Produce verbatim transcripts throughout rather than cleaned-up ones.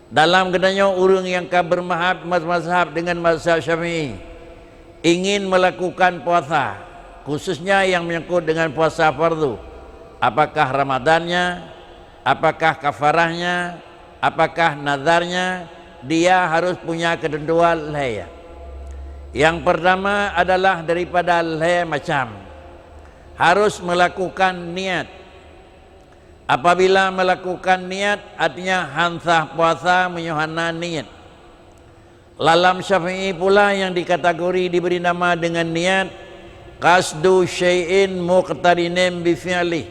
Dalam geutanyoe ureuëng nyang ka beurmazhab, mazhab dengan mazhab Syafi'i ingin melakukan puasa, khususnya yang menyangkut dengan puasa fardu, apakah Ramadannya, apakah kafarahnya, apakah nazarnya, dia harus punya ketentuan lhée. Yang pertama adalah daripada lhée macam. Harus melakukan niat. Apabila melakukan niat, artinya han sah puasa meunyoe hana niat. Lam mazhab Syafi'i pula yang dikategori diberi nama dengan niat, qasdu syai'in muqtarinan bi fi'lih.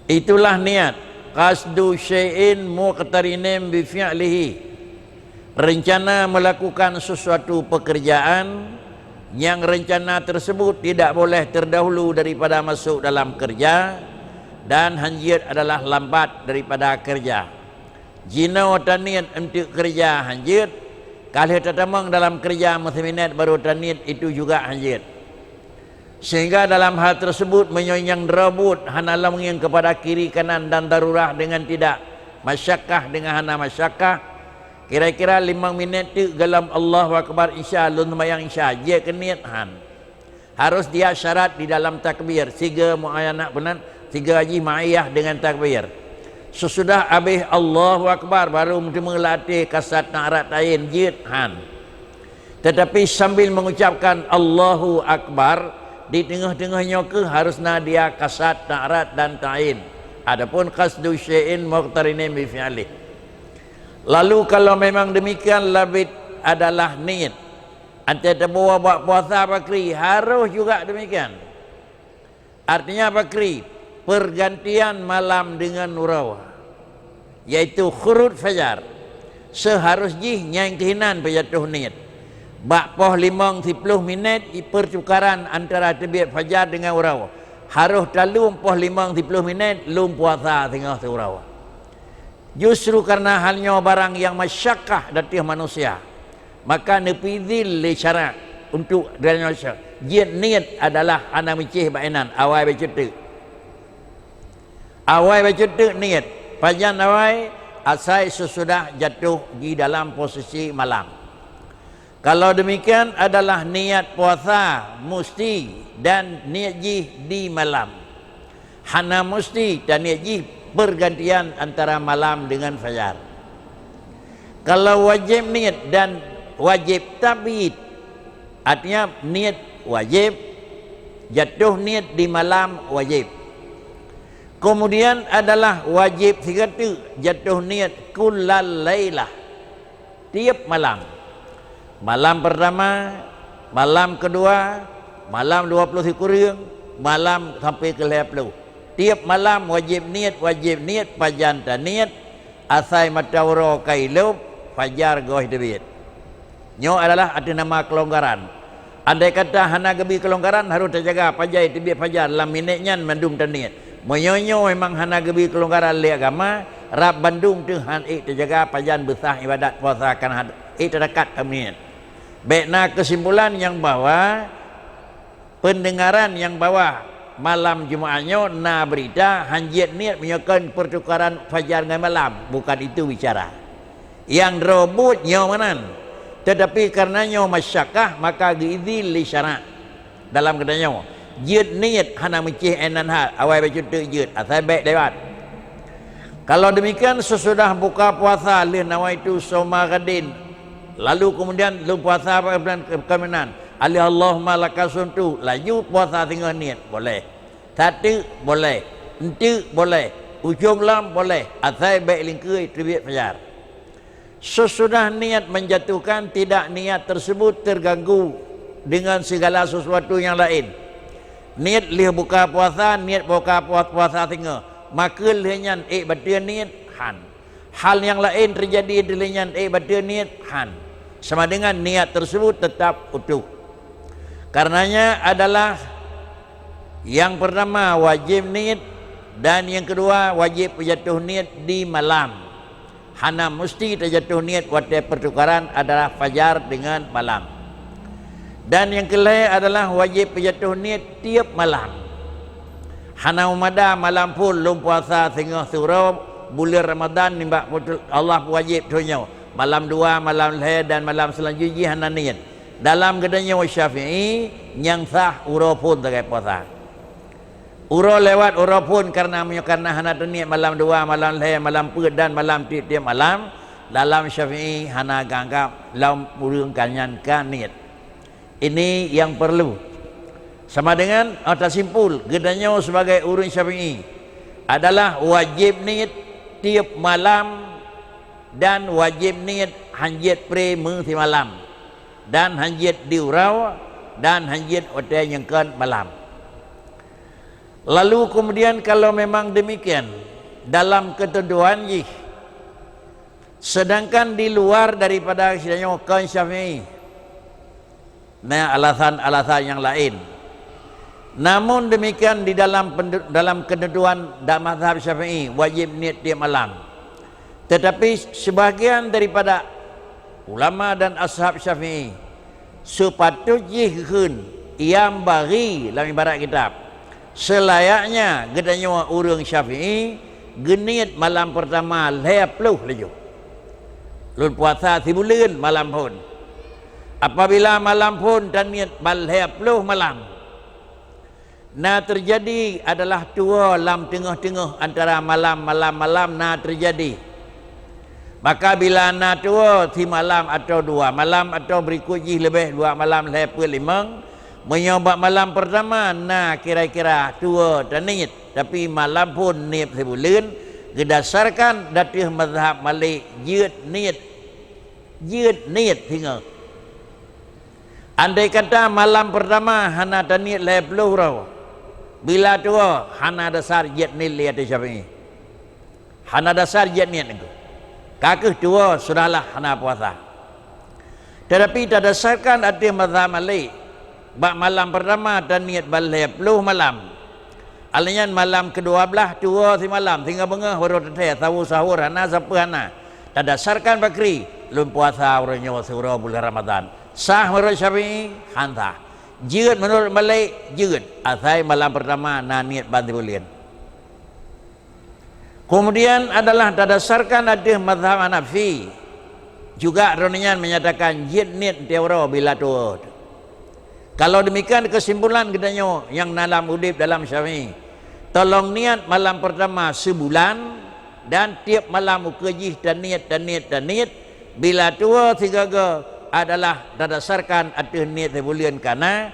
Itulah niat, qasdu syai'in muqtarinan bi fi'lihi. Rencana melakukan sesuatu pekerjaan yang rencana tersebut tidak boleh terdahulu daripada masuk dalam kerja, dan han jeuet adalah lambat daripada kerja. Jinoe taniet eunteuk kerja han jeuet, ka lheueh tatamong dalam kerja meusiminét baru taniet, itu juga han jeuet. Sehingga dalam hal tersebut, meunyoe nyang droe buet hana lom ngieng kepada kiri kanan dan darurah dengan tidak, masyakkah dengan hana masyakkah, kira-kira limong minét teuk gohlom Allahu Akbar Isya, lôn seumayang Isya, jeuet keu niet han. Harus dia syarat di dalam takbir, siga muayanah peunan, siga jih ma'iyah dengan takbir. Sesudah habéh Allahu Akbar, baru meuteumé lam até kasat ta'arat ta'yin, jeuet han. Tetapi sambil mengucapkan Allahu Akbar, di teungoh-teungoh nyoe keuh harus na dia kasat ta'arat dan ta'yin. Adapun qasdu syai'in muqtarinan bi fi'lih. Lalu kalau memang demikian, labid adalah niet. Antai tabawa bak puasa pakri, harus juga demikian. Artinya pakri, pergantian malam dengan uroe, yaitu khurud fajar. Seharus jih nyang keuhinan peujatoh niet. Bak poh limong siploh minét pertukaran antara teubiet fajar dengan uroe. Harus talom poh limong siploh minét lom puasa singoh siuroe. Justru karena hal nyoe barang nyang masyakkah ateueh manusia, maka neupeuzin lé syarak untuk geutanyoe, jeuet niet adalah hana meucéh bak inan, awai bacut teuk. Awai bacut teuk niet. Pajan awai? Asai sesudah jatuh di dalam posisi malam. Kalau demikian adalah niat puasa musti dan niet jih di malam. Hana musti taniet jih pergantian antara malam dengan fajar. Kalau wajéb niet dan wajéb tabit, artinya niet wajéb, jatuh niet di malam wajéb. Kemudian adalah wajéb sigoe teuk jatuh niet kullal lailah. Tiep malam. Malam pertama, malam kedua, malam dua ploh sikureueng, malam sampai keu lhée ploh. Tiep malam wajéb niet, wajéb niet, pajan taniet, asai mata uroe ka ilop, fajar goh teubiet. Nyoe adalah ateueh nama keulonggaran. Andai kata hana geubri keulonggaran, harôh tajaga pajan teubiet fajar lam minét nyan mandum taniet. Meunyoe nyoe memang hana geubri keulonggaran lé agama, rab bandum teuh han ék tajaga pajan beusah ibadat puasa, kan han ék tadakat lam minét. Bék na keusimpulan nyang bahwa peundeungaran nyang bahwa malam Jumaat nyoe na beurita han jeuet niet meunyoe kon peutukaran fajar ngon malam. Bukan itu bicara. Nyang droe buet nyoe meunan. Tetapi kareuna nyoe masyakkah, maka geuidhin lé syarak. Dalam geutanyoe, jeuet niet hana meucéh inan that, awai bacut teuk jeuet, asai bék lewat. Kalau demikian, sesudah buka puasa, lheueh nawaitu shauma ghadin, lalu kemudian lôn puasa bulan keuminan, alif Allahumma laka sumtu, laju puasa singoh niet, boleh. That teuk boleh, eunteuk boleh, ujong lom boleh, asai bék lingkeue teubiet fajar. Sesudah niat menjatuhkan, tidak niat tersebut terganggu dengan segala sesuatu yang lain. Niet lheueh buka puasa, niet buka pua-, puasa singoh, maka lheueh nyan ék bateue niet, han. Hal nyang laén teujadi di lheueh nyan ék bateue niet, han. Sama dengan niat tersebut tetap utuh. Karenanya adalah yang pertama wajib niet dan yang kedua wajib peujatoh niet di malam. Hana musti teujatoh niet watée peutukaran adalah fajar dengan malam. Dan nyang keulhée adalah wajéb peujatoh niet tieb malam. Hana meumada malam phon lôn puasa singoh siuroe Buleuen Ramadhan nibak Allah peuwajéb thôn nyoe, malam dua, malam lhée dan malam seulanjut jih hana niet. Dalam geutanyoe Syafi'i, nyang sah uroe phon sagai puasa. Uroe lewat uroe phon, kareuna meunyoe kareuna hana teuniet malam dua, malam lhée, malam peuet dan malam tieb-tieb malam, dalam Syafi'i hana geuanggab lom ureuëng ka nyan ka niet. Ini yang perlu. Sama dengan, oh, tasimpul, geutanyoe sebagai ureuëng Syafi'i adalah wajéb niet tieb malam dan wajéb niet hanjeuet pré meusimalam dan hanjeuet di uroe dan hanjeuet watée nyang kon malam. Lalu kemudian kalau memang demikian dalam ketentuan jih, sedangkan di luar daripada geutanyoe kon Syafi'i, na alasan-alasan nyang laén. Namun demikian di dalam pendu-, dalam ketentuan dan mazhab Syafi'i wajéb niet tieb malam. Tetapi sebahagian daripada ulama dan ashab Syafi'i, seupatôt jih kheun, yang bagi lam ibarat kitab, seulayaknya geutanyoe ureuëng Syafi'i geuniet malam peurtama lhée ploh laju. Lôn puasa sibuleuen malam phon. Apabila malam phon taniet ban lhée ploh malam, na teujadi adalah tuwoe lam teungoh-teungoh antara malam, malam-malam na teujadi. Maka bila na tuwoe simalam atawa dua malam atawa beurikot jih leubeh dua malam lhée peuet limong, meunyoe bak malam peurtama na kira-kira tuwoe taniet, tapi malam phon niet sibuleuen, geudasarkan ateueh mazhab Malik jeuet niet, jeuet niet singoh. Andai kata malam peurtama hana taniet lhée ploh uroe, bila tuwoe hana dasar jeuet niet lé ateueh Syafi'i. Hana dasar jeuet niet nyoe. Ka kheueh tuwoe sudahlah hana puasa. Tetapi tadasarkan ateueh mazhab Malik, bak malam peurtama taniet ban lhée ploh malam. Alheuh nyan malam keudua blaih tuwoe simalam, singoh beungoh barô teuthée, sahur-sahur hana, sapeue hana. Tadasarkan pakri, lôn puasa uroe nyoe siuroe buleuen Ramadhan. Sah meunurot Syafi'i? Han sah. Jeuet meunurot Malik? Jeuet. Asai malam peurtama na niet ban sibuleuen. Keumudian adalah tadasarkan ateueh mazhab Hanafi, juga droeneuh nyan menyatakan jeuet niet tiep uroe bila tuwoe. Kalau demikian, kesimpulan geutanyoe nyang na lam udeb dalam Syafi'i, tolong niet malam peurtama sibulan dan tiep malam ukeue jih taniet, taniet, taniet, bila tuwoe sigoe-goe adalah tadasarkan ateueh niet sibuleuen kana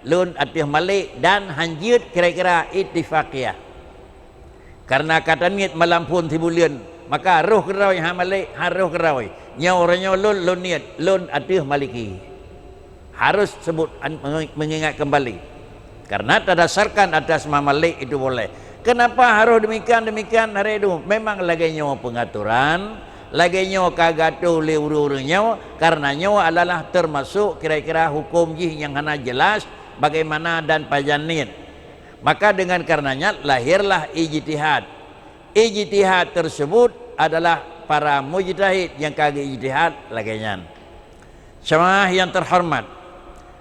lôn ateueh Malik dan han jeuet kira-kira ittifaqiyah. Kareuna ka taniet malam phon sibuleuen, maka roh keudroe han Malik, han roh keudroe. Nyoe uroe nyoe lôn, lôn niet, lôn ateueh Maliki. Harus sebut an-, mengi-, mengingat kembali. Kareuna tadasarkan atas mazhab Malik itu boleh. Kenapa harus demikian, demikian hari itu? Memang lagée nyoe pengaturan, lagée nyoe ka geuatoe lé ureuëng-ureuëng nyoe, kareuna nyoe adalah termasuk kira-kira huköm jih nyang hana jelas bagaimana dan pajan niet. Maka dengan kareuna nyan lahirlah ijtihad. Ijtihad tersebut adalah para mujtahid nyang ka geuijtihad lagée nyan. Jamaah yang terhormat,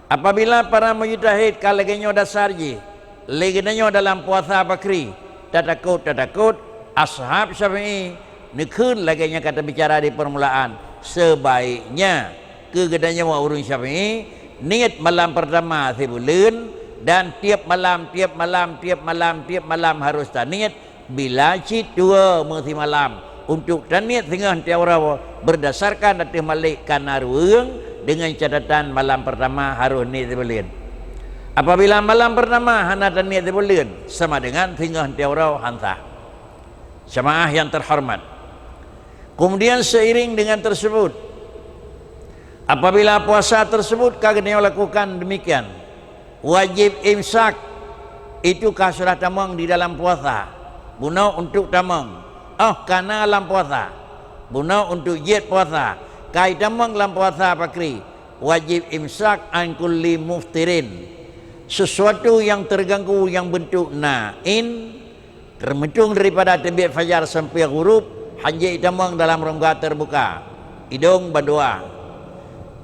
apabila para mujtahid ka lagée nyoe dasar jih, lé geutanyoe dalam puasa pakri, tatakot-tatakot, ashab Syafi'i neukheun lagée nyang ka tabicara di permulaan, sebaiknya keu geutanyoe ureuëng Syafi'i, niet malam peurtama sibuleuen dan tiep malam, tiep malam, tiep malam, tiep malam harôh taniet, bila cit dua meusimalam, untuk taniet singoh tiep uroe beurdasarkan ateueh Malik kana ruweueng, dengan catatan malam peurtama harôh niet sibuleuen. Apabila malam peurtama hana taniet sibuleuen, sama dengan singoh tiep uroe han sah. Jamaah yang terhormat, kemudian seiring dengan tersebut, apabila puasa tersebut ka geutanyoe lakukan demikian, wajéb imsak, itu ka sudah tamong di dalam puasa, bunoe untuk tamong, óh kana lam puasa, bunoe untuk jeuet puasa, ka itamong lam puasa pakri, wajéb imsak an kulli muftirin, sesuatu yang terganggu yang bentuk na in, terhitung daripada teubiet fajar sampai ghurub, han jeuet itamong dalam rongga terbuka, idong bandua,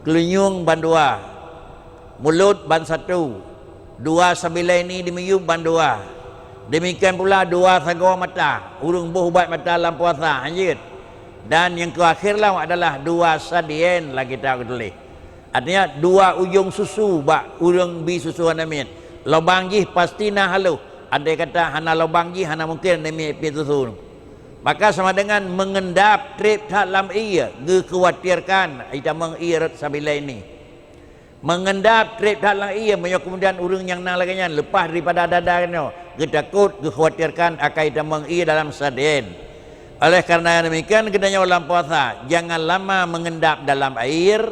keulinyueng bandua, mulot ban satu, dua sabilai ni dimiyueb bandua, Demikian pula dua sagoe mata, ureuëng boh ubat mata lam puasa, hanjeuet. Dan nyang keu akhir lom adalah dua sadien lam kitab geutuléh. Artinya, dua ujong susu bak ureuëng bi susu hana miet. Lobang jih pasti na haloh. Andai kata hana lobang jih, hana mungken hana miet pih susu. Maka sama dengan mengendap treb that lam ie, geukhawatirkan itamong ie rot sabilai ni. Mengendap treb that lam ie, meunyoe keumudian ureuëng nyang na lagée nyan leupah daripada dada nyoe, geutakot, geukhawatirkan akai tamong ie dalam sadien. Oleh karena demikian, geutanyoe lam puasa, jangan lama mengendap dalam air,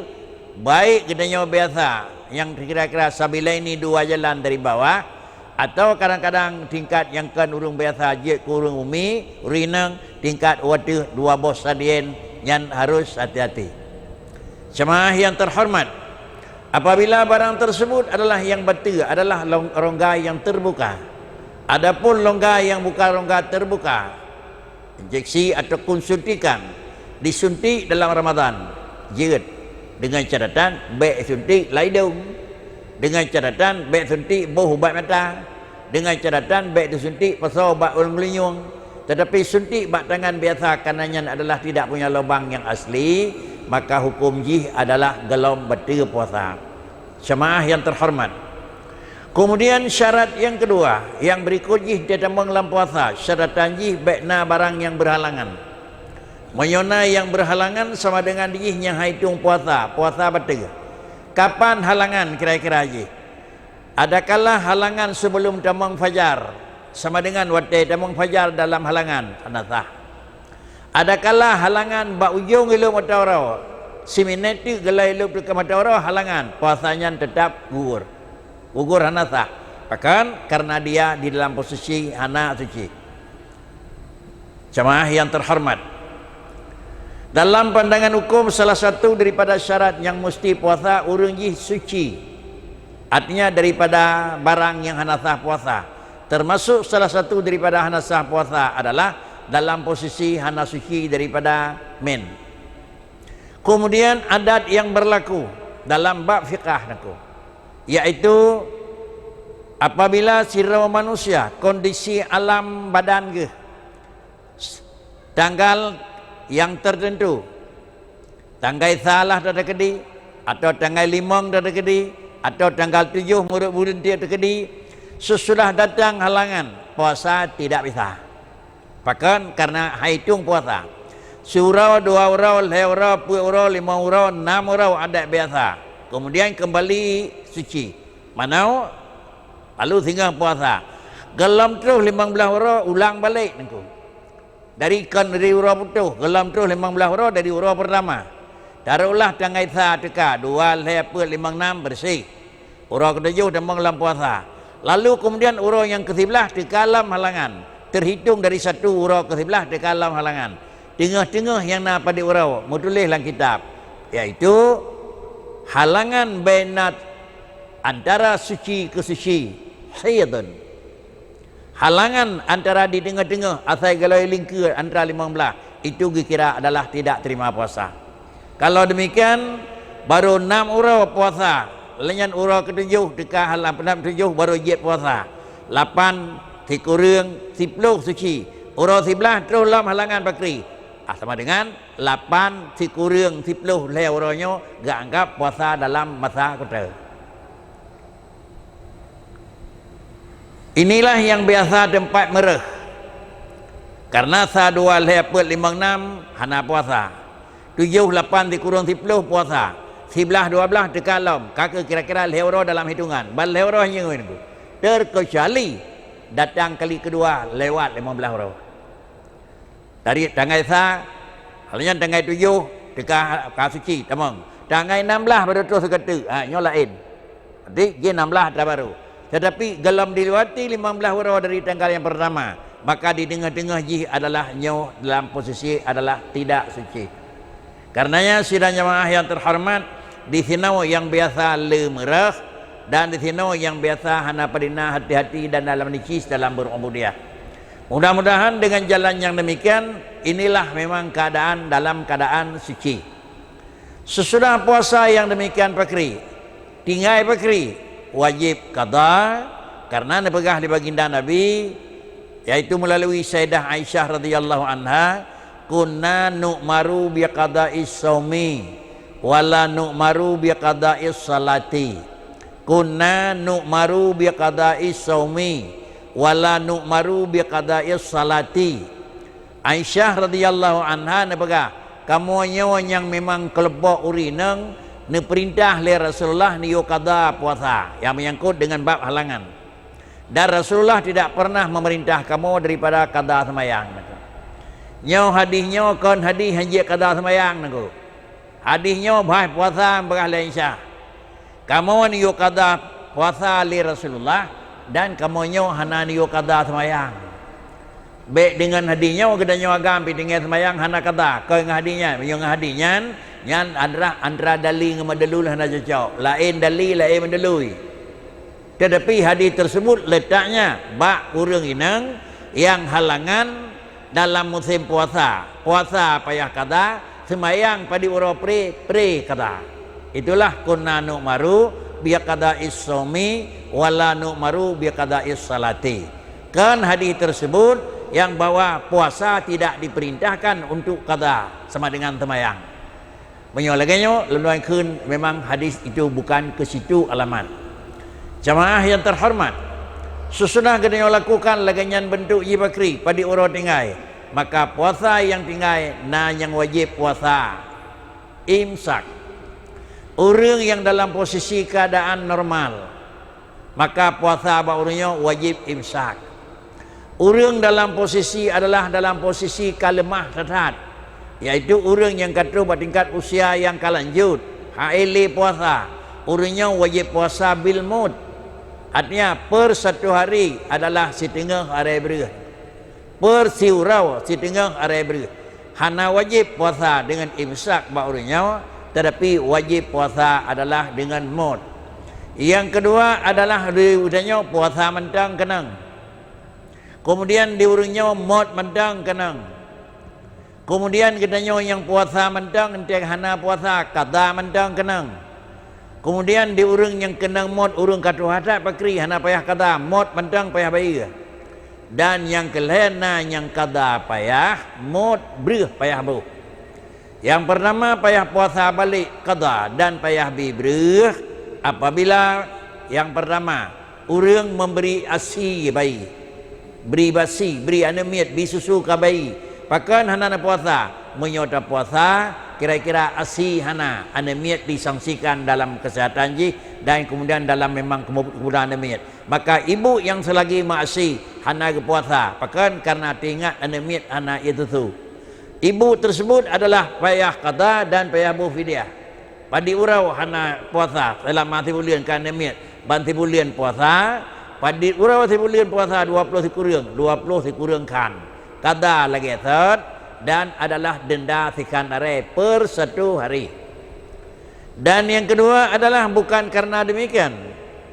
baik geutanyoe biasa, nyang kira-kira sabilai ni dua jalan dari bawah, atau kadang-kadang tingkat nyang kon ureuëng biasa jeuet keu ureuëng umi, ureuëng inong, tingkat u ateueh dua boh sadien, nyan harus hati-hati. Jemaah yang terhormat, apabila barang tersebut adalah yang bateue, adalah long-, rongga yang terbuka. Adapun rongga yang bukan rongga terbuka, injeksi ataupun suntikan, disuntik dalam Ramadan, jeuet, dengan catatan bék suntik lam idong, dengan catatan bék suntik boh ubat mata, dengan catatan bék disuntik pasoe bak ureuëng geulinyueng, tetapi suntik bak tangan biasa, karena nyan adalah tidak punya lubang yang asli, maka hukum jih adalah gohlom bateue puasa. Jemaah yang terhormat, kemudian syarat yang kedua, yang berikut jih teutamong lam puasa, syaratan jih bék na barang nyang berhalangan. Meunyoe na nyang berhalangan, sama dengan jih nyang han itong puasa, puasa bateue. Kapan halangan kira-kira jih? Adakala halangan sebelum tamong fajar, sama dengan watée tamong fajar dalam halangan, hana sah. Adakala halangan bak ujong ilop mata uroe, siminét teuk geulai ilop teuka mata uroe, halangan, puasa nyan teutap gugur. Gugur, hana sah. Pakon? Karena dia di dalam posisi hana suci. Jemaah yang terhormat, dalam pandangan hukum, salah satu daripada syarat nyang musti puasa ureuëng jih suci, artinya daripada barang nyang hana sah puasa. Termasuk salah satu daripada hana sah puasa adalah dalam posisi hana suci daripada men. Kemudian adat yang berlaku dalam bab fikah nangku, yaitu apabila sidroe manusia kondisi alam badan geuh tanggal nyang tertentu, tanggai sa lah tateukeudi, atau tanggai limong tateukeudi, atau tanggal tujoh meureuek buleuen tateukeudi, sesudah datang halangan, puasa tidak bisa. Pakon? Karena han itong puasa. Siuroe, dua uroe, lhée uroe, peuet uroe, limong uroe, nam uroe adat biasa. Kemudian kembali suci. Manoe, lalu singoh puasa. Gohlom troh limong blaih uroe, ulang balek nangku. Dari kon dari uroe putôh, gohlom troh limong blaih uroe dari uroe pertama. Taruhlah tanggai sa teuka, dua, lhée, peuet, limong, nam, bersih. Uroe ketujoh tamong lam puasa. Lalu kemudian uroe nyang keusiblaih teuka lam halangan. Terhitung dari satu uroe keusiblaih teuka lam halangan. Teungoh-teungoh nyang na padub uroe, meutuléh lam kitab, yaitu halangan bainat antara suci keu suci, haidun. Halangan antara di teungoh-teungoh asai galoi lingkeue antara limong blaih, itu geukira adalah tidak terima puasa. Kalau demikian, baru nam uroe puasa, lheueh nyan uroe ketujoh teuka halangan, nam tujoh baru jeuet puasa. Lapan sikureueng siploh suci, uroe siblaih troh lom halangan pakri. Ah, sama dengan lapan sikureueng siploh lhée uroe nyoe geuanggap puasa dalam masa kuta. Inilah nyang biasa teumpat meureueh. Karena sa, dua, lhée, peuet, limong, nam hana puasa. Tujoh, lapan sikureueng siploh puasa. Siblaih, dua blaih teuka lom, ka kheueh kira-kira lhée uroe dalam hitungan. Ban lhée uroe nyoe nangku. Terkecuali datang kali keudua lewat limong blaih uroe. Dari tanggai sa, lheueh nyan tanggai tujoh teuka ka suci tamong. Tanggai nam blaih baru troh sigoe teuk. Ha, nyoe laén. Jadi jih nam blaih atra baru. Tetapi gohlom dilewati limong blaih uroe dari tanggal nyang pertama, maka di teungoh-teungoh jih adalah nyoe dalam posisi adalah tidak suci. Karenanya, sidang jamaah yang terhormat, di sinoe nyang biasa le meureueh, dan di sinoe nyang biasa hana padina hati-hati dan dalam nicis dalam berubudiyah. Mudah-mudahan dengan jalan yang demikian, inilah memang keadaan dalam keadaan suci. Sesudah puasa yang demikian pakri, tinggai pakri, wajib qada, karena neupeugah di baginda Nabi, yaitu melalui Sayyidah Aisyah radhiyallahu anha, "Kunna nu'maru biqada'is shaumi, wa la nu'maru biqada'is shalati. Kunna nu'maru biqada'is shaumi, wa la nu'maru biqada'is shalati." Aisyah radhiyallahu anha neupeugah, "Kamoe nyoe nyang memang keulompok ureueng inong neupeurintah lé Rasulullah neuyue qadha puasa nyang meunyangkot deungon bab halangan. Dan Rasulullah tidak pernah memerintah kamoe daripada qadha seumayang." Nyoe hadih nyoe kon hadih hanjeuet qadha seumayang, Teungku. Hadih nyoe bhah puasa, peugah lé Aisyah. Kamoe neuyue qadha puasa lé Rasulullah, dan kamoe nyoe hana neuyue qadha seumayang. Bék deungon hadih nyoe geutanyoe agam pih tinggai seumayang hana qadha, kon ngon hadih nyan. Meunyoe ngon hadih nyan, nyan adalah antara dali ngon madalul hana cocok. Laén dali, laén madalul. Tetapi hadih tersebut letaknya bak ureueng inong nyang halangan dalam musim puasa. Puasa payah qadha, seumayang padub uroe pré, pré qadha. Itulah kunna nu'maru biqada'is shaumi wa la nu'maru biqada'is shalati. Kan hadih tersebut nyang bahwa puasa tidak diperintahkan untuk qadha sama dengan seumayang. Meunyoe lagée nyoe, lôn tuan kheun memang hadis itu bukan ke situ alamat. Jamaah yang terhormat, sesudah geutanyoe lakukan lagée nyan bentuk jih bakri padub uroe tinggai, maka puasa nyang tinggai na nyang wajéb puasa imsak. Ureuëng nyang dalam posisi keadaan normal, maka puasa bak ureuëng nyoe wajéb imsak. Ureuëng dalam posisi adalah dalam posisi ka leumah that-that, yaitu ureuëng nyang ka troh bak tingkat usia nyang ka lanjut, hana lé puasa, ureuëng nyoe wajéb puasa bil mud. Artinya, per satu hari adalah siteungoh arée breueh. Per siuroe siteungoh arée breueh. Hana wajéb puasa deungon imsak bak ureuëng nyoe, tetapi wajéb puasa adalah deungon mud. Nyang keudua adalah di ureuëng nyoe puasa mantong keunong. Keumudian di ureuëng nyoe mud mantong keunong. Keumudian geutanyoe nyang puasa mantong, enteuk hana puasa, qadha mantong keunong. Keumudian di ureuëng nyang keunong mud, ureuëng ka troh that bakri, hana payah qadha, mud mantong payah bayeue. Dan nyang keu lhée na nyang qadha payah, mud breueh payah boh. Nyang peurtama payah puasa balek qadha dan payah bi breueh apabila nyang peurtama ureuëng meubri asi bayi. Bri basi, bri aneuëk miet, bri susu keu bayi. Pakon hana neupuasa? Meunyoe tapuasa, kira-kira asi hana, aneuëk miet disanksikan dalam keuseuhatan jih dan keumudian dalam memang keumubulan aneuëk miet. Maka ibu nyang seulagi meuasi hana geupuasa, pakon? Kareuna teuingat aneuëk miet hana ie susu. Ibu tersebut adalah payah qadha dan payah boh fidyah. Padub uroe hana puasa seulama sibuleuen keu aneuëk miet, ban sibuleuen puasa, padub uroe sibuleuen puasa dua ploh sikureueng, dua ploh sikureueng khan. Qadha lagée sot dan adalah denda sikhan arée per satu hari. Dan nyang keudua adalah bukan kareuna demikian,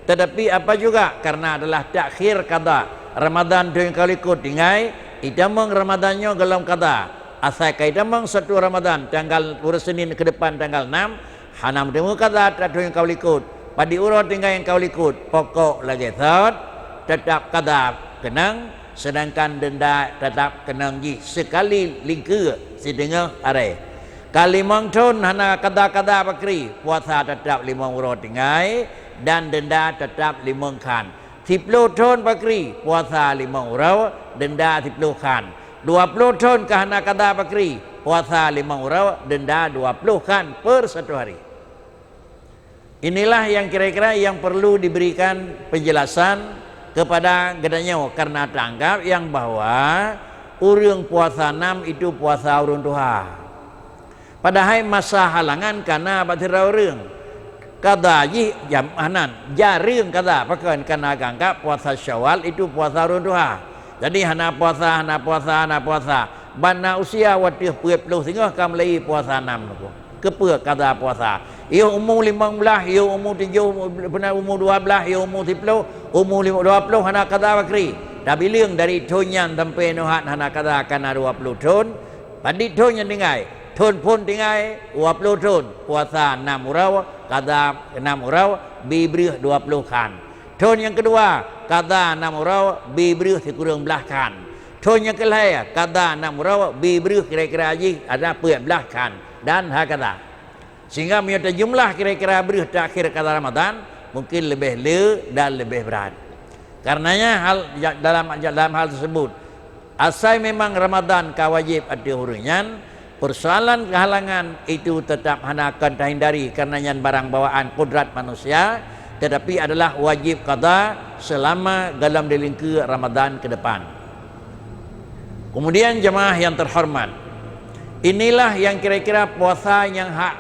tetapi apa juga kareuna adalah takhir qadha. Ramadhan thon nyang ka likot tinggai, itamong Ramadhan nyoe gohlom qadha. Asai ka itamong satu Ramadhan tanggal uroe Senin keudepan tanggal enam, hana meuteumé qadha that thon nyang ka likot. Padub uroe tinggai nyang ka likot, pokok lagée sot, teutap qadha keunong, seudangkan denda teutap keunong jih seukali lingkeue siteungoh arée. Ka limong thon hana qadha-qadha bakri, puasa teutap limong uroe tinggai dan denda teutap limong khan. Siploh thon bakri, puasa limong uroe, denda siploh khan. Dua ploh thon ka hana qadha bakri, puasa limong uroe, denda dua ploh khan per satu hari. Inilah yang kira-kira yang perlu diberikan penjelasan kepada geutanyoe, karena tanggap yang bahwa ureuëng puasa nam itu puasa ureuëng tuha. Padahai masa halangan kana bak sidroe ureuëng. Qadha jih jam anan, jareueng qadha, pakon? Karena geuanggap puasa Syawal itu puasa ureuëng tuha. Jadi hana puasa, hana puasa, hana puasa. Ban na usia watée peuet ploh singoh ka mulai puasa nam nyoe. Keupeue qadha puasa? Yoh umu limong blaih, yoh umu tujoh, beuna umu dua blaih, yoh umu siploh, umu limong, dua ploh hana qadha bakri. Tabileueng dari thon nyan sampoe nyoe hat hana qadha kana dua ploh thon. Padit thon nyang tinggai, thon phon tinggai dua ploh thon, puasa nam uroe, qadha nam uroe, bi breueh dua ploh khan. Thon nyang keudua, qadha nam uroe, bi breueh sikureueng blaih khan. Thôn nyang keu lhèe, kada na murah, bi breuh kira-kira jih ada peuet blah khan, dan hakadha. Sehingga meunyoe tajumlah kira-kira breuh takhir kada Ramadan, mungkin leubeh le dan leubeh brat. Karenanya hal, dalam, dalam hal tersebut, asai memang Ramadan ka wajib ateueh ureuëng nyan, persoalan kehalangan itu tetap hana akan tahindari, karena nyan barang bawaan kudrat manusia, tetapi adalah wajib qada selama dalam dilingka Ramadan ke depan. Kemudian jemaah yang terhormat, inilah yang kira-kira puasa yang hak.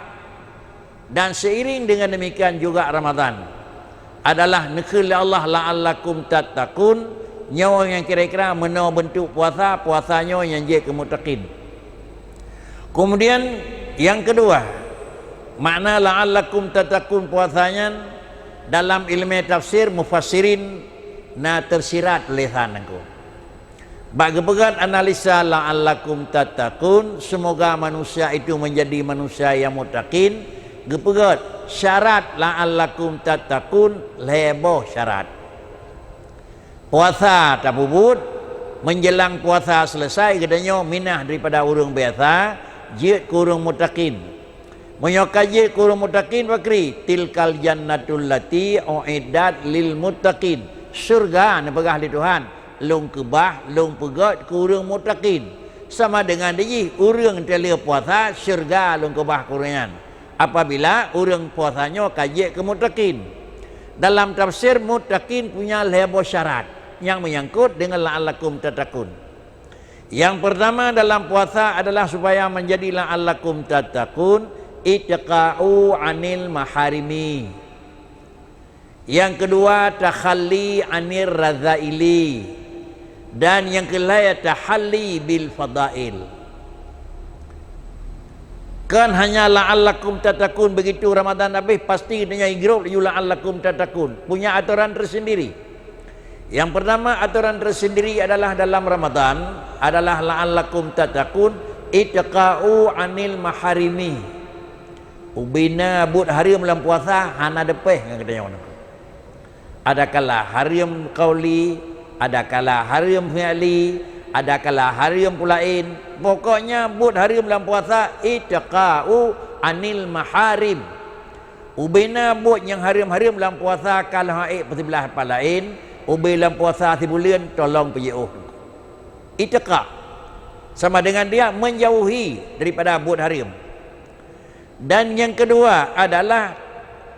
Dan seiring dengan demikian juga Ramadan adalah neukheun lé Allah la'allakum tattaqun, nyoe nyang kira-kira meunoe beuntuk puasa, puasa nyoe nyang jeuet keu muttaqin. Kemudian yang kedua, makna la'allakum tattaqun puasa nyan dalam ilmu tafsir mufassirin na tersirat tulisan nangku. Bak geupeugét analisa la'allakum tattaqun, semoga manusia itu menjadi manusia yang muttaqin, geupeugét syarat la'allakum tattaqun lhèe boh syarat. Puasa tapeubuet, menjelang puasa selesai geutanyoe minah daripada ureuëng biasa jeuet keu ureuëng muttaqin. Meunyoe ka jeuet keu ureuëng muttaqin, pakri, tilkal jannatul lati u'iddat lil muttaqin. Syurga neupeugah lé Tuhan, lôn keubah, lôn peugét keu ureuëng muttaqin. Sama dengan dijih ureuëng teuleu puasa, syurga lôn keubah keu ureuëng nyan. Apabila ureuëng puasa nyoe ka jeuet keu muttaqin. Dalam tafsir muttaqin punya lhèe boh syarat nyang menyangkut dengan la'allakum tattaqun. Yang pertama dalam puasa adalah supaya menjadi la'allakum tattaqun, itqa'u anil maharimi. Yang kedua, takhalli anir razaili. Dan yang kelhèe, tahalli bil fadail. Kan hanya la'allakum tattaqun, begitu Ramadan habéh, pasti tanyoe higrop laju la'allakum tattaqun. Punya atoran tersendiri. Yang pertama, atoran tersendiri adalah dalam Ramadan, adalah la'allakum tattaqun, itqa'u anil maharimi. Ubena buet hareuem lam puasa hana deupéh ngon geutanyoe. Adakala hareuem qauli, adakala hareuem fi'li, adakala hareuem peulaén. Pokoknya buet hareuem lam puasa itqa'u anil maharim. Ubena buet nyang hareuem-hareuem lam puasa ka lheueh ék peusiblah pat laén, ubé lam puasa sibuleuen tolong peujiôh. Itqa. Sama dengan dia menjauhi daripada buet hareuem. Dan yang kedua adalah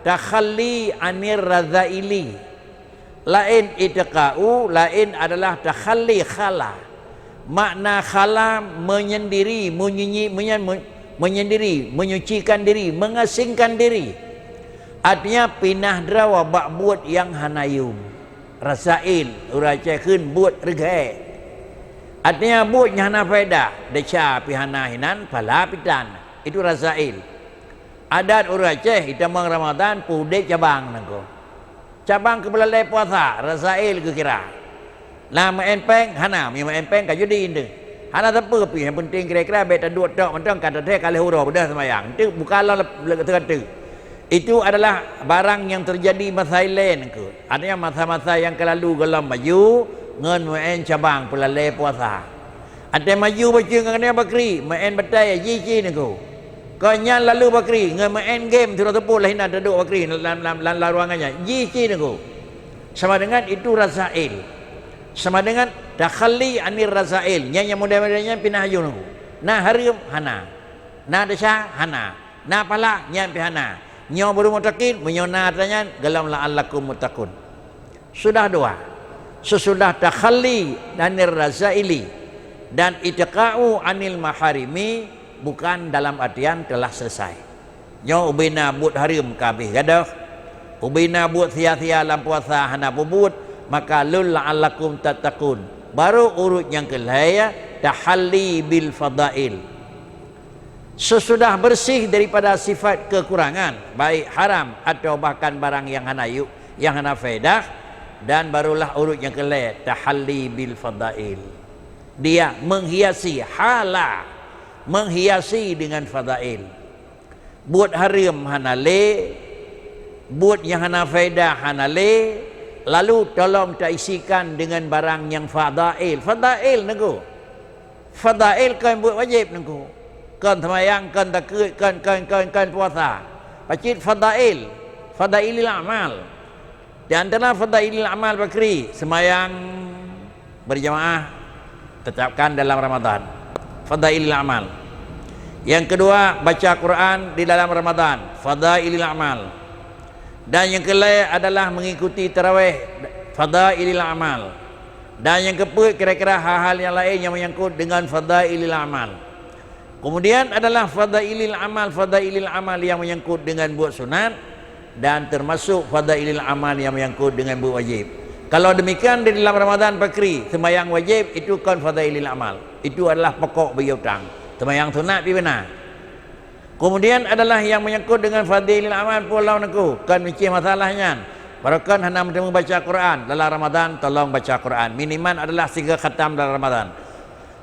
takhalli anir razaili. Laén itqa'u, laén adalah takhalli, khala. Makna khala menyendiri, menyunyi-, menyen-, menyendiri, menyucikan diri, mengasingkan diri. Artinya pinah droe bak buet nyang hana yum. Razail, ureuëng Aceh kheun buet reugèe. Artinya buet nyang hana faedah, desya pih hana hinan, pahala pih tan. Itu razail. Adat ureuëng Aceh, itamong Ramadan, peudeh cabang nangko. Cabang keu peulalé puasa, razail geukira. Na meu'en péng? Hana, meunyoe meu'en péng ka judi eunteuk. Hana sapeue pih, nyang penting kira-kira bèk taduek tok mantong ka teuthèe ka lheueh uroe beudôh seumayang. Eunteuk buka lom le-, le-, teuka teuk. Itu adalah barang nyang teujadi masa ilée nangko. Artinya masa-masa nyang ka lalu gohlom maju ngon meu'en cabang peulalé puasa. Até maju bacut ngon keuneuk bakri, meu'en batai jih cit nangko. Kon nyan lalu bakri ngon meu'en game sidroe teupôt lheueh nyan taduek bakri lam, lam, lam, lam ruangan nyan jih cit nangko. Sama dengan itu razail. Sama dengan takhalli anir razail. Nyan nyang model-model nyan pinah aju nangko. Na hareuem? Hana. Na desya? Hana. Na pahala? Nyan pih hana. Nyoe baru muttaqin, meunyoe na atra nyan, gohlom la'allakum muttaqun. Sudah dua. Sesudah takhalli anir razaili dan itqa'u anil maharimi, bukan dalam artian telah selesai. Nyoe ubena buet hareuem ka abéh gadôh, ubena buet sia-sia lam puasa hana peubuet, maka lôn la'allakum tattaqun. Baru urut nyang keu lhée, tahalli bil fadail. Sesudah bersih daripada sifat kekurangan, baik haram atau bahkan barang yang hana yuk, yang hana faedah, dan barulah urut nyang keu lhée, tahalli bil fadail. Dia menghiasi, hala, menghiasi dengan fadail. Buet hareuem hana lé, buet nyang hana faedah hana lé, Lalu tolong taisikan dengan barang nyang fadail. Fadail Teungku. Fadail kon buet wajéb Teungku. Kon seumayang, kon zakeuet, kon, kon, kon, kon puasa. Pacit fadail. Fadailil amal. Di antara fadailil amal pakri, seumayang berjamaah tetapkan dalam Ramadan. Fadailil amal. Yang kedua, baca Quran di dalam Ramadan. Fadailil amal. Dan yang kelai adalah mengikuti tarawih, fadailil amal. Dan yang keempat, kira-kira hal-hal yang lain yang menyangkut dengan fadailil amal. Kemudian adalah fadailil amal, fadailil amal yang menyangkut dengan buet sunat, dan termasuk fadailil amal yang menyangkut dengan buet wajib. Kalau demikian, di dalam Ramadan pakri, sembahyang wajib itu kon fadailil amal. Itu adalah pokok bagi utang. Sembahyang sunat pi beuna. Kemudian adalah yang menyangkut dengan fadailil amal pulang Teungku, kon meucih masalah nyan. Baroekon hana meuteumé baca Quran dalam Ramadan, tolong baca Quran. Minimal adalah siga khatam dalam Ramadan.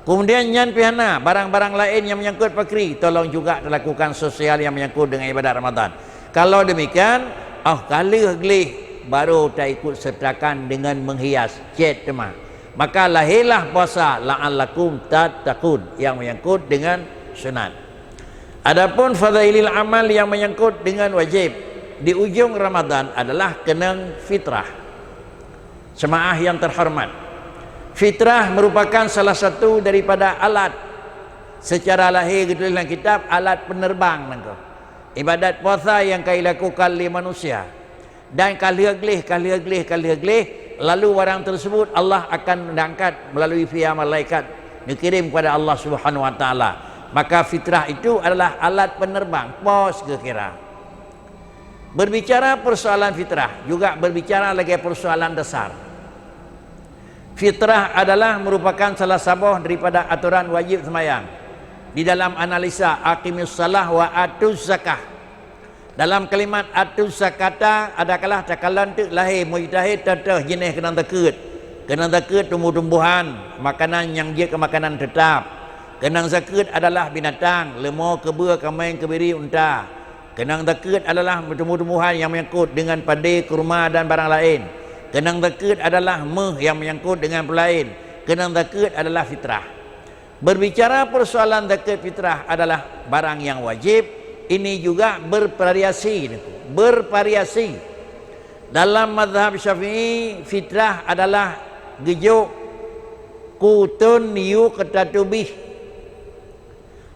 Kemudian nyan pi hana, barang-barang laén nyang menyangkut pakri, tolong juga talakukan sosial nyang menyangkut dengan ibadat Ramadan. Kalau demikian, oh ka lheueh gleh, baru taikut sertakan dengan menghias, cét teuma. Maka lahirlah puasa la'allakum tattaqun yang menyangkut dengan sunat. Adapun fadailil amal yang menyangkut dengan wajib di ujung Ramadan adalah keunong fitrah. Jemaah yang terhormat, fitrah merupakan salah satu daripada alat secara lahir, geutuléh lam kitab, alat penerbang Teungku. Ibadat puasa yang ka dilakukan lé manusia. Dan ka lheueh gleh, ka lheueh gleh, ka lheueh gleh, lalu barang tersebut Allah akan angkat melalui via malaikat, dikirim kepada Allah Subhanahu Wa Taala. Maka fitrah itu adalah alat penerbang, pos geukira. Berbicara persoalan fitrah, juga berbicara lagi persoalan dasar. Fitrah adalah merupakan salah saboh daripada aturan wajib sembahyang. Di dalam analisa, "Aqimis shalah wa atuz zakah." Dalam kalimat atuz zakata, adakala takalon teuk lahé mujtahid, teuh-teuh jinéh keunong zakeuet. Keunong zakeuet tumbuh-tumbuhan, makanan nyang jeuet keu makanan teutap. Keunong zakeuet adalah binatang, leumô, keubeue, kaméng, keubiri, unta. Keunong zakeuet adalah tumbuh-tumbuhan nyang menyangkut dengan padé, kurma dan barang laén. Keunong zakeuet adalah méuh nyang menyangkut dengan peue laén. Keunong zakeuet adalah fitrah. Berbicara persoalan zakat fitrah adalah barang yang wajib, ini juga bervariasi, bervariasi. Dalam mazhab Syafi'i, fitrah adalah geujok kutun yuqtatu bih.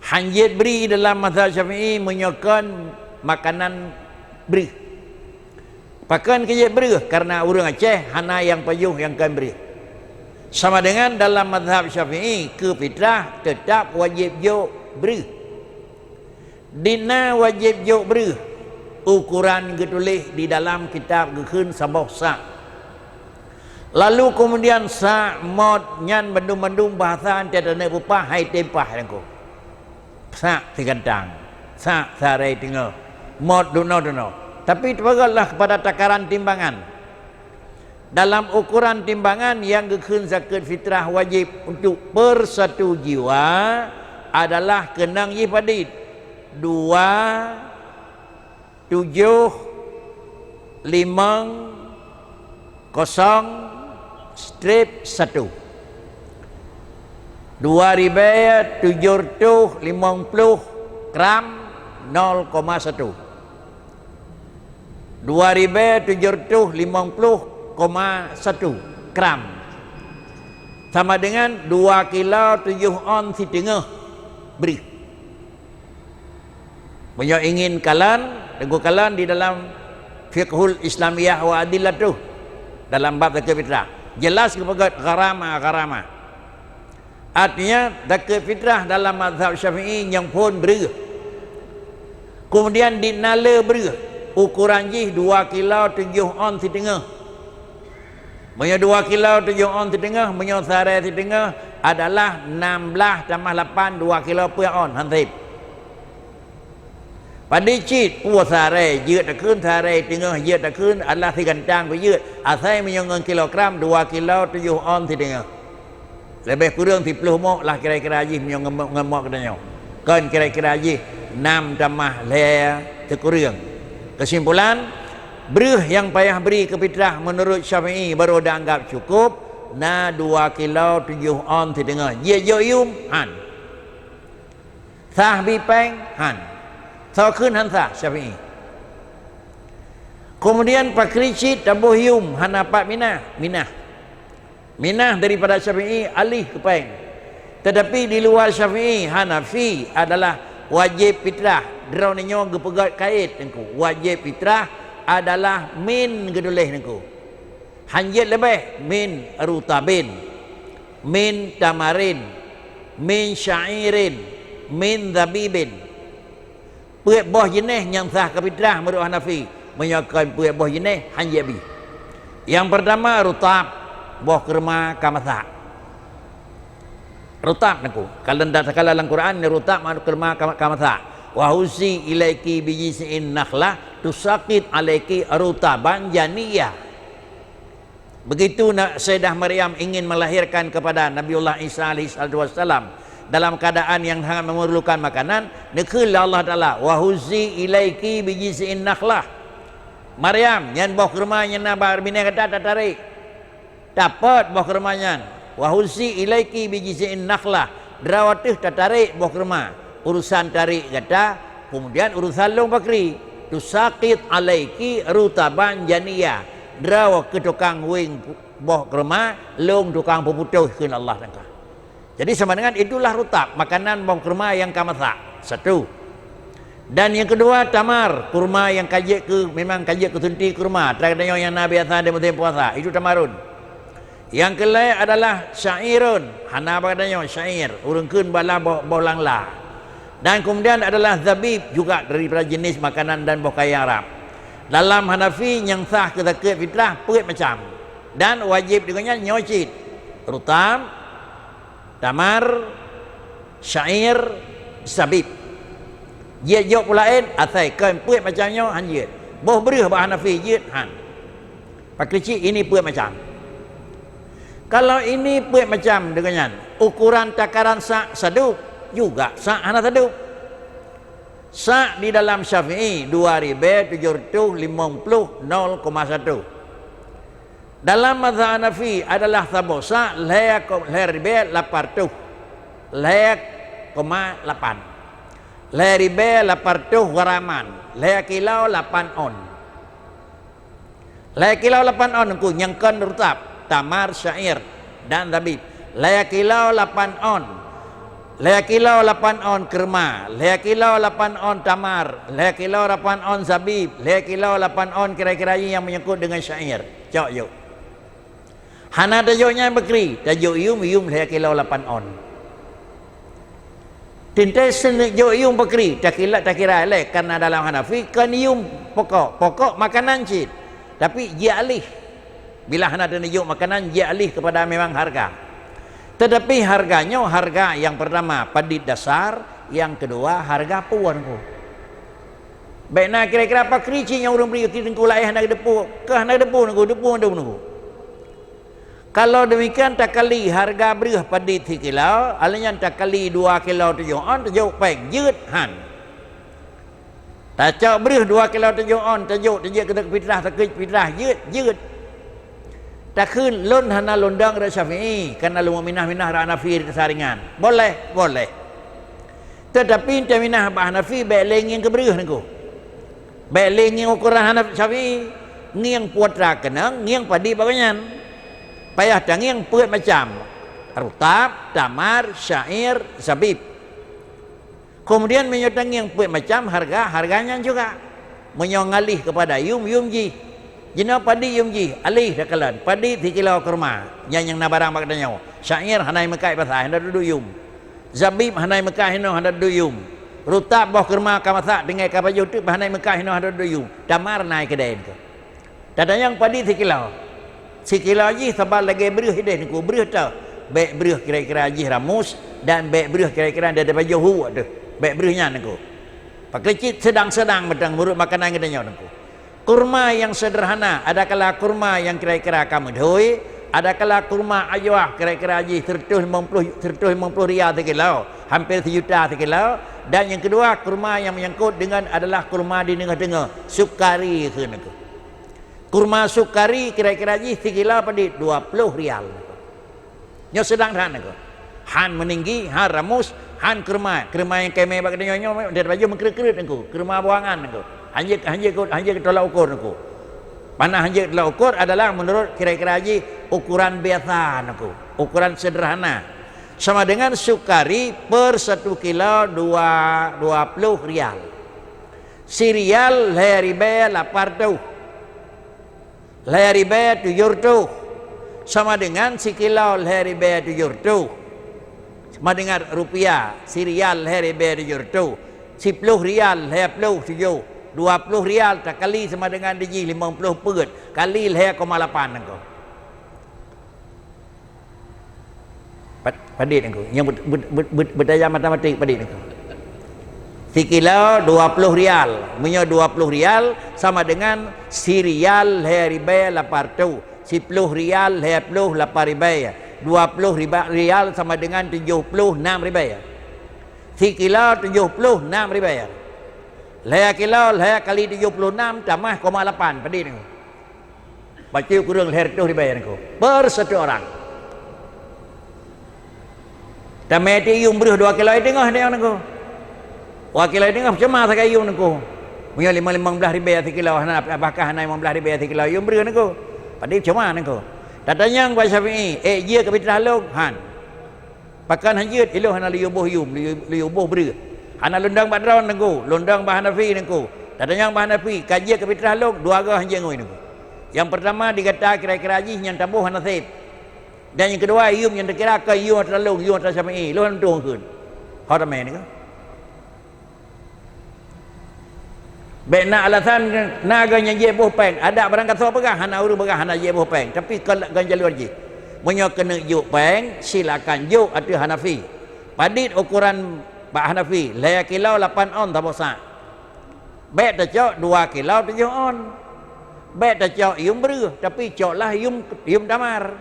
Hanjeuet bri dalam mazhab Syafi'i meunyoe kon makanan breuh. Pakon keu jeuet breuh? Karena ureuëng Aceh hana nyang pajoh nyang kon breuh. Sama dengan dalam mazhab Syafi'i, keu fitrah tetap wajib jok breuh. Dina wajib jok breuh, ukuran geutuléh di dalam kitab geukheun saboh sa'. Lalu kemudian sa', mot, nyan bandum-bandum bahasa anté taneuk peupah hai tém pah Teungku. Sa' sigantang, sa' siaré teungoh, mot dunoe-dunoe. Tapi teupeugah lah kepada takaran timbangan. Dalam ukuran timbangan nyang geukheun zakat fitrah wajib untuk per satu jiwa adalah keunong jih padit, dua, tujoh, limong, kosong, strip satu. Dua ribèe tujoh reutôh limong ploh gram, nol koma satu. Dua ribèe tujoh reutôh limong ploh koma satu gram. Sama dengan dua kilo tujoh ons siteungoh breuh. Meunyoe ingin kalon, teungku kalon di dalam Fiqhul Islamiyah wa Adillatuh, dalam bab zakat fitrah. Jelas geupeugah gharama, gharama. Artinya, zakat fitrah dalam mazhab Syafi'i nyang phon breuh. Kemudian di nale breuh, ukuran jih dua kilo tujoh ons siteungoh. Meunyoe dua kilo tujoh ons siteungoh, meunyoe siaré siteungoh adalah nam blaih tamah lapan, dua kilo peuet ons, han sép. Padit cit, peue siaré jeuet takheun, siaré teungoh jeuet takheun, adalah sigantang pih jeuet. Asai meunyoe ngon kilogram, dua kilo tujoh ons siteungoh. Leubeh kureueng siploh mok lah kira-kira jih meunyoe ngon mok, ngon mok geutanyoe. Kon kira-kira jih nam tamah lhèe sikureueng. Keusimpulan, Breuh nyang payah bri keu fitrah meunurot Syafi'i baru dianggap cukup, na dua kilo tujoh on siteungoh. Jeuet jok yum? Han. Sah bri péng? Han. Soe kheun han sah? Syafi'i. Keumudian pakri cit taboh yum hana pat minah? Minah. Minah daripada Syafi'i aléh keu péng. Tetapi di luwa Syafi'i, Hanafi adalah wajéb fitrah. Droeneuh nyoe geupeugét kait Teungku, wajéb fitrah adalah min geutuléh Teungku. Han jeuet leubeh, min rutabin, min tamarin, min sya'irin, min zabibin. Peuet boh jeuneh nyang sah keu fitrah meunurot Hanafi. Meunyoe kon peuet boh jeuneh, han jeuet bri. Nyang peurtama rutab, boh keurma ka masak. Rutab Teungku. Kalau dak takala lam Quran, rutab makna keurma ka, ka masak. "Wa huzzi ilaiki bijiz'in nakhlah tusaqit alaiki rutaban janiyah." Begitu na-, Sayyidah Maryam ingin melahirkan kepada Nabiullah Isa alaihissalatu wassalam dalam keadaan yang sangat memerlukan makanan, neukheun lé Allah Taala, "Wa huzzi ilaiki bijiz'in nakhlah." Maryam, nyan boh keurma nyang na bak binéh gata tatarek. Tapot boh keurma nyan. "Wa huzzi ilaiki bijiz'in nakhlah." Droe teuh tatarek boh keurma. Urusan tarek gata, keumudian urusan lôn pakri. "Tusaqit alaiki rutaban janiyah." Droe keu tukang weng boh keurma, lôn tukang peuputôh, kheun Allah Taala. Jadi sama dengan itulah rutab, makanan boh keurma nyang ka masak. Satu. Dan nyang keudua tamar, kurma nyang ka jeuet keu, memang ka jeuet keu sunti kurma, atra geutanyoe nyang na biasa di musim puasa, itu tamarun. Nyang keulhèe adalah syairun, hana bak geutanyoe syair, ureuëng kheun bala boh, boh langla. Dan kemudian adalah zabib, juga daripada jenis makanan dan boh kayang Arab. Dalam Hanafi nyang sah keu zakat fitrah peuet macam dan wajéb deungon nyan nyoe cit, rutab, tamar, syair, zabib. Jeuet jok peue laén, asai kon peuet macam nyoe han jeuet. Boh breuh bak Hanafi jeuet han. Pakri cit ini peuet macam. Kalau ini peuet macam deungon nyan, ukuran takaran sak sadub juga sak hana sadub. Sak di dalam Syafi'i dua ribèe tujoh reutôh limong ploh nol koma satu. Dalam mazhab Hanafi adalah saboh sak lhèe ko-, lhèe ribèe lapan reutôh, lhèe koma lapan. Lhèe ribèe lapan reutôh garaman, lhèe kilo lapan on. Lhèe kilo lapan on Teungku nyang kon rutab, tamar, syair, dan zabib. Lhèe kilo lapan on. Lhèe kilo lapan on keurma, lhèe kilo lapan on tamar, lhèe kilo lapan on zabib, lhèe kilo lapan on kira-kira nyang menyangkut deungon syair. Cok jok. Hana tajok nyan pakri, tajok yum, yum lhèe kilo lapan on. Teuntèe seuneuk jok yum pakri, takila, takira lé, karena dalam Hanafi kon yum pokok, pokok makanan cit, tapi jeuet aléh. Bila hana teuneuk jok makanan, jeuet aléh kepada memang harga. Tetapi harga nyoe, harga nyang pertama padit dasar, nyang keudua harga puon Teungku. Bèk na kira-kira pakri cit nyang ureuëng bri Teungku laén hana geudeupue, keu hana geudeupue Teungku, deupue dum Teungku. Kalau demikian, takali harga breuh padit sikilo, alèh nyan takali dua kilo tujoh on, tajok péng, jeuet han. Tacok breuh dua kilo tujoh on, tajok, tajok keu fitrah, sakét fitrah, jeuet, jeuet. Takheun lôn hana lôn dong rot Syafi'i, karena lôn minah-minah rot Hanafi di Saringan. Boleh, boleh. Tetapi taminah bak Hanafi bèk lé ngieng keu breuh Teungku. Bèk lé ngieng ukoran Hanafi, Syafi'i, ngieng putra keunong, ngieng padit bak nyan. Payah tangieng peuet macam, rutab, tamar, syair, zabib. Kemudian meunyoe tangieng peuet macam harga, harga nyan juga. Meunyoe ngaléh keupada yum, yum jih. Jinoe padit yum jih, aléh takalon, padit sikilo keurma, nyan nyang na barang bak geutanyoe. Syair hana meukat pasai, hana duek yum. Zabib hana meukat hinoe, hana duek yum. Rutab boh keurma ka masak, tinggai ka pajoh teuk, hana meukat hinoe, hana duek yum. Tamar na keudè Teungku. Tatanyong padit sikilo. Sikilo jih saban lagèe breuh ideh Teungku, breuh teuh. Bèk breuh kira-kira jih ramus dan bèk breuh kira-kira daripada joh hu teuh. Bèk breuh nyan Teungku. Pakri cit sedang-sedang mantong meunurot makanan geutanyoe Teungku. Kurma nyang sederhana, adakala kurma nyang kira-kira ka meudhôi, adakala kurma ajwah kira-kira jih seratus lima puluh, seratus lima puluh rial sikilo, hampir sejuta sikilo, dan nyang keudua kurma nyang menyangkut deungon adalah kurma di teungoh-teungoh, sukari kheun Teungku. Kurma sukari kira-kira jih sikilo padit dua ploh rial. Nyoe seudang that nangko. Han meuninggi, han ramus, han keurma. Keurma nyang keu mè bak geutanyoe nyoe, nyoe, dari baju meukreuet-kreuet nangko. Keurma buangan nangko. Hanjeuet, hanjeuet, hanjeuet tolak ukur nangko. Mana hanjeuet tolak ukur adalah menurut kira-kira jih ukuran biasa nangko. Ukuran sederhana. Sama dengan sukari per satu kilo dua, dua ploh rial. Sirial lhèe ribèe lapan reutôh. Lhèe ribèe tujoh reutôh. Sama dengan sikilo lhèe ribèe tujoh reutôh. Sama dengan rupiah, sirial lhèe ribèe tujoh reutôh. Siploh rial lhèe ploh tujoh. Dua ploh rial takali sama dengan dijih limong ploh peuet. Kali lhèe koma lapan nangko. Pat-, padit nangko. Nyang bet-, bet-, bet-, bet-, beutajam matematik padit nangko. Sikilo dua ploh rial. Meunyoe dua ploh rial sama dengan sirial lhèe ribèe lapan reutôh. Siploh rial lhèe ploh lapan ribèe. Dua ploh riba-, rial sama dengan tujoh ploh nam ribèe. Sikilo tujoh ploh nam ribèe. Lhèe kilo lhèe kali tujoh ploh nam tamah koma lapan padit nangko. Bacut kureueng lhèe reutôh ribèe nangko per satu orang. Tamè ti yum breuh dua kilo teungoh nyoe nangko. Dua kilo teungoh cuma sagai yum nangko. Meunyoe limong, limong blaih ribèe sikilo hana, bahkan hana limong blaih ribèe sikilo yum breuh nangko. Padit cuma nangko. Tatanyong bak Syafi'i, "Ék jeuet keu fitrah lôn?" Han. Pakon han jeuet, ilôn hana lôn boh yum, lôn, lôn boh breuh. Hana lôn dong bak droeneuh nangko, lôn dong bak Hanafi nangko. Tatanyong bak Hanafi, ka jeuet keu fitrah lôn, dua goe han jeuet ngon nangko. Nyang peurtama di gata kira-kira jih nyang taboh hana sép. Dan nyang keudua, yum nyang teukira ka yum atra lôn, yum atra Syafi'i, lôn han tueng kheun. Ho tamè nangko. Bèk na alasan na goe nyang jiboh péng. Adak barangkasoe peugah hana ureueng peugah hana jiboh péng, tapi kon lam jalur jih. Meunyoe keuneuk jok péng, silakan jok ateueh Hanafi. Padit ukuran bak Hanafi, lhèe kilo lapan on saboh sak. Bèk tacok dua kilo tujoh on. Bèk tacok yum breuh, tapi coklah yum, yum tamar.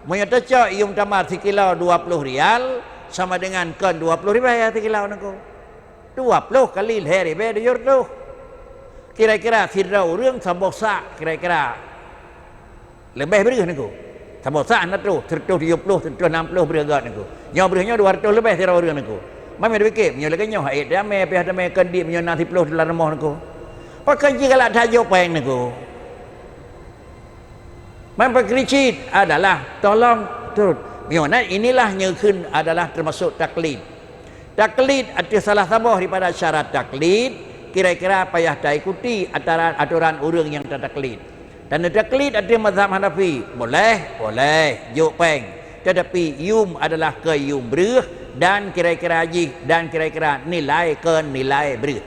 Meunyoe tacok yum tamar sikilo dua ploh rial, sama dengan kon dua ploh ribèe sikilo nangko. Dua ploh kali lhèe ribèe tujoh reutôh. Kira-kira sidroe ureueng saboh sak kira-kira leubeh breuh nangko. Saboh sak hana troh, seureutôh tujoh ploh, seureutôh nam ploh breuh göt nangko. Nyoe breuh nyoe dua reutôh leubeh sidroe ureueng nangko. Mamèh dipike, meunyoe lagèe nyoe, hai tamè, payah tamè keu dit meunyoe na siploh dalam rumoh nangko. Pakon jigalak tajok péng nangko. Meupeukeucit adalah tolong turut. Meunyoe na inilah nyang kheun adalah teumasok taklid. Taklid ateueh salah saboh daripada syarat taklid, kira-kira payah taikuti aturan, aturan ureueng nyang tataklid. Dan taklid ateueh mazhab Hanafi, boleh, boleh, jok péng. Tetapi yum adalah keu yum breuh dan kira-kira jih dan kira-kira nilai keu nilai breuh.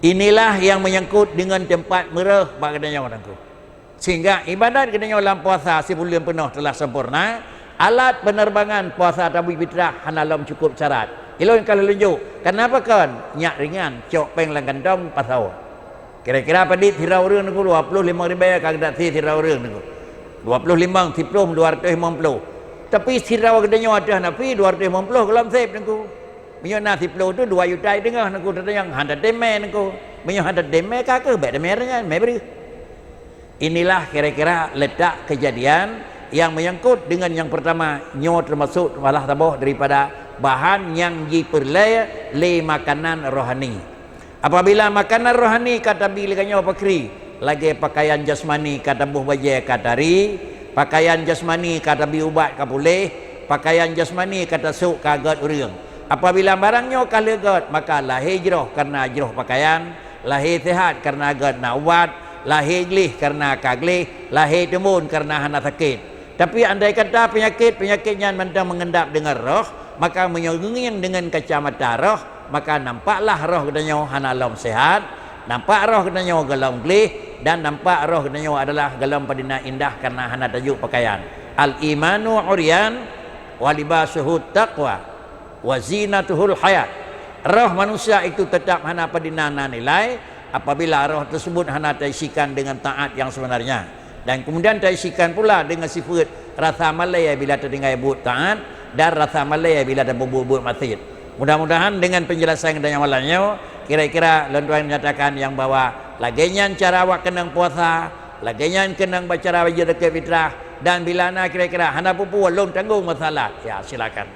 Inilah yang menyangkut dengan tempat meureuh bak geutanyoe nangko. Sehingga ibadat geutanyoe lam puasa sibuleuen peunoh telah sempurna, alat penerbangan puasa tabui fitrah hana lom cukup syarat. Ilôn ka lôn jok, kenapa kon? Nyak ringan, cok péng lam kantong, pasoe. Kira-kira padit sidroe ureueng nangko, dua ploh limong ribèe ka geudak sie sidroe ureueng nangko. Dua ploh limong, siploh, dua reutôh limong ploh. Tapi sidroe geutanyoe ateueh Hanafi dua reutôh limong ploh gohlom sép nangko. Meunyoe na siploh tu dua juta teungoh nangko, tatanyong han tatem mè nangko. Meunyoe han tatem mè ka keuh bèk tamè nyan, mè breuh. Inilah kira-kira letak kejadian yang menyangkut dengan yang pertama, nyoe termasuk salah saboh daripada bahan nyang jipeureulèe lé makanan rohani. Apabila makanan rohani ka tabi lé geutanyoe pakri, lagèe pakaian jasmani ka taboh bajèe ka tari, pakaian jasmani ka tabi ubat ka puléh, pakaian jasmani ka tasôk ka göt ureueng. Apabila barang nyoe ka lheueh göt, maka lahé jroh kareuna jroh pakaian, lahé seuhat kareuna göt na ubat, lahé gleh kareuna ka gleh, lahé teumbon kareuna hana sakét. Tapi andai kata peunyakét-peunyakét nyan mantong meungendap deungon roh, maka meunyoe geungieng deungon kacamata roh, maka nampaklah roh geutanyoe hana lom seuhat, nampak roh geutanyoe gohlom gleh, dan nampak roh geutanyoe adalah gohlom padina indah kareuna hana tajok pakaian. Al-imanu uryan wa libasuhu taqwa wa zinatuhul hayat. Roh manusia itu tetap hana padina na nilai apabila roh tersebut hana taisikan dengan taat yang sebenarnya. Dan kemudian taisikan pula dengan sifat rasa malèe bila tatinggai buet taat dan rasa malèe bila tapeubuet buet maksiat. Mudah-mudahan dengan penjelasan geutanyoe malam nyoe, kira-kira lôn tuan menyatakan nyang bahwa Lagée nyan cara awak keunong puasa, lagée nyan keunong bak cara bajeuet zakeuet fitrah, dan bila na kira-kira hana peue-peue lôn tanggong masalah, ya silakan.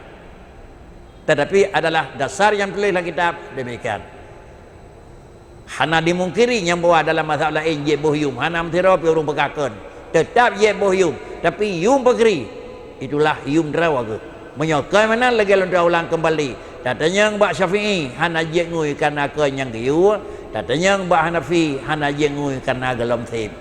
Tetapi adalah dasar nyang tuléh lam kitab demikian. Hana dimungkiri nyang bahwa dalam mazhab laén jieb boh yum, hana meusidroe pih ureuëng peugah kon. Teutap jieb boh yum, tapi yum peugri, itulah yum droe geuh. Meunyoe kon meunan lagée lôn ulang keumbali, tatanyong bak Syafi'i hana jieb ngui kareuna kon nyang geuyue, tatanyong bak Hanafi hana jieb ngui kareuna gohlom seb.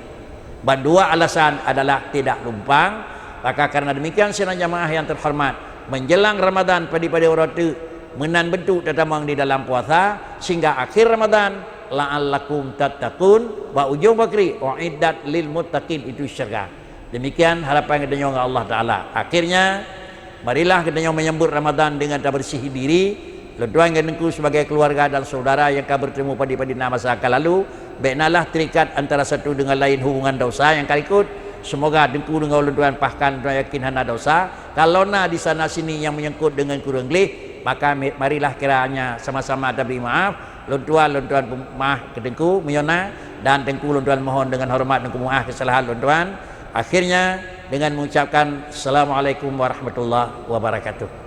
Bandua alasan adalah tidak lumpang. Maka karena demikian, sidang jamaah yang terhormat, menjelang Ramadan padi-padi uroe teuk, meunan bentuk tatamong di dalam puasa sehingga akhir Ramadan, la'allakum tattaqun, bak ujong bakri, uiddat lil muttaqin, itu syurga. Demikian harapan geutanyoe ngon Allah Taala. Akhirnya, marilah geutanyoe menyambut Ramadan dengan tabersih diri. Lôn tuan ngon teungku sebagai keluarga dan saudara nyang ka bertemu padi-padi na masa ka lalu, bék nalah terikat antara satu dengan lain hubungan dosa nyang ka likot. Semoga teungku deungon lôn tuan, bahkan lôn tuan yakin hana dosa. Kalau na di sana sini nyang menyangkut dengan kureueng gleh, maka mi-, marilah kiranya sama-sama tabri maaf. Lôn tuan, lôn tuan peumaaf keu teungku meunyoe na, dan teungku lôn tuan mohon dengan hormat teungku meuah kesalahan lôn tuan. Akhirnya, dengan mengucapkan Assalamualaikum warahmatullahi wabarakatuh.